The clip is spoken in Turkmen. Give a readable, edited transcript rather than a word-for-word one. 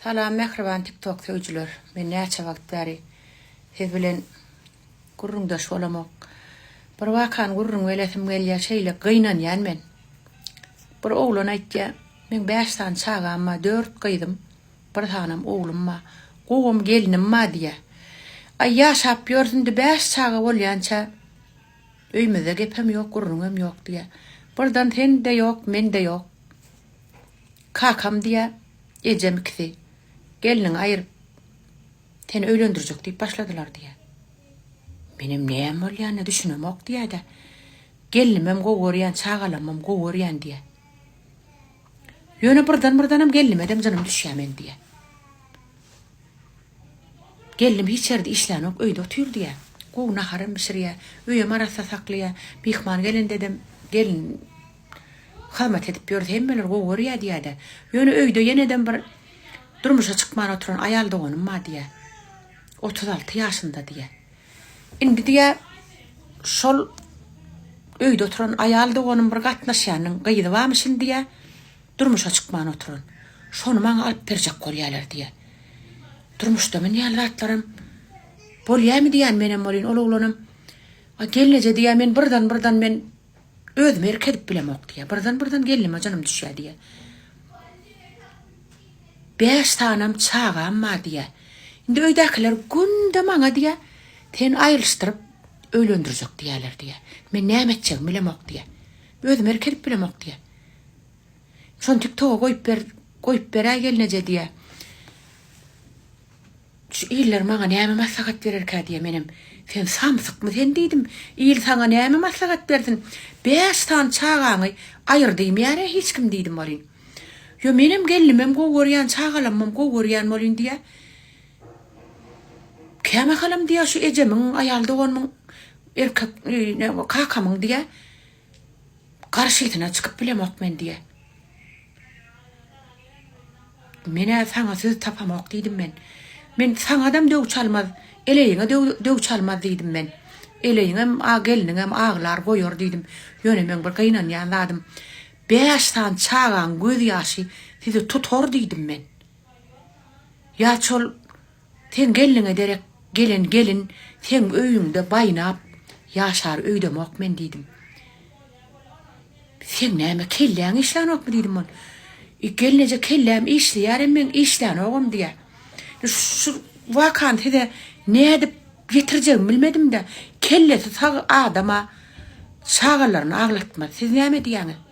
Salam mähriban tiktok söýüjiler men näçe wagt bäri siz bilen gürrüňdeş bolamok. Bir wakany gürrüň belesim gelýär şeýle gynanýan men. Bir oglan aýtýar meň bäş sany çagam bar dört gyzym bir sanam oglum bar gowam gelnim bar diýýär. Aý ýaşap ýörüs indi bäş çaga bolýança öýmüzde gepem ýok gürrüňem ýok diýýär. Birden sen-de ýok men-de ýok. Kakam diýýär, ejem ikisi, gelniňi aýyryp, seni öýlendirjek diýip başladylar diýýär. Menem näme bolýanyna düşünemok diýýär-de, gelnimem gowy görýän, çagalamam gowy görýän diýýär. Ýöne birden-birdenem gelnimedem jynym düşýär meň diýýär. Gelnim hiç ýerde işlänok, öýde otyr diýýär. Gowy naharam bişirýär, öýem arassa saklaýar, myhman gelendedem gelin Hyzmat edip ýörse hemmeler gowy görýä diýýädä. Ýöne öýde ýenedem bir durmuşa çykman oturan aýal doganym bar diýýä. 36 ýaşynda diýýä. Indi diýýä şol öýde oturan aýal doganym bir gatnaşýanyň gyzy barmyşyn diýýä. Durmuşa çykman oturan. Şony maňa alyp berjek bolýalar diýýä. Durmuşda men ýaly zatlaram bolýamy diýýän menem bolyn ol oglanam. A gelneje diýýä men birden birden men Özüme erk edip bilemok diýýär. Birden-birden gelnime jynym düşýär diýýär. Bäş sanam çagam bar diýýär. Indi öýdäkiler günde maňa diýýär, seni aýrylyşdyryp öýlendirjek diýýärler diýýär. Men näme etjegimi bilemok diýýär. Özüme erk edip bilemok diýýär. Şony TikToka goýup ber, goýup beräý gelneje diýýär. Şu iller maňa näme maslahat bererkä diýýä menem. Sen samsykmy sen diýdim. Il saňa näme maslahat bersin. Bäş sany çagaňy aýyr diýmeýär-ä hiç kim diýdim welin. Ýo menem gelnimem gowy görýän, çagalamam gowy görýän welin diýýä. Kämahalam diýýä şu ejemiň, aýal doganymyň, erkek kakamyň diýýä. Garşysyna çykyp bilemok men diýýä. Men-ä saňa söz tapamok diýdim men. Men saňadam döw çalmaz, eleýiňe döw çalmaz diýdim men. Eleýiňem, a gelniňem aglar goýar diýdim. Ýöne meň bir gynanýan zadym, bäş sany çagaň göz ýaşy sizi tutar diýdim men. Ýa şol seň gelniňe derek gelen gelin seň öýüňde baýnap ýaşar öýdemok men diýdim. Seň näme kelläň işlänokmy diýdim ol. E, gelneje kelläm işleýärem meň işlänogam diýýär. Şu wakany size nädip ýetirjegimi bilmedim-de. Kellesi sag adama çagalaryny aglatmaz. Siz näme diýýäňiz?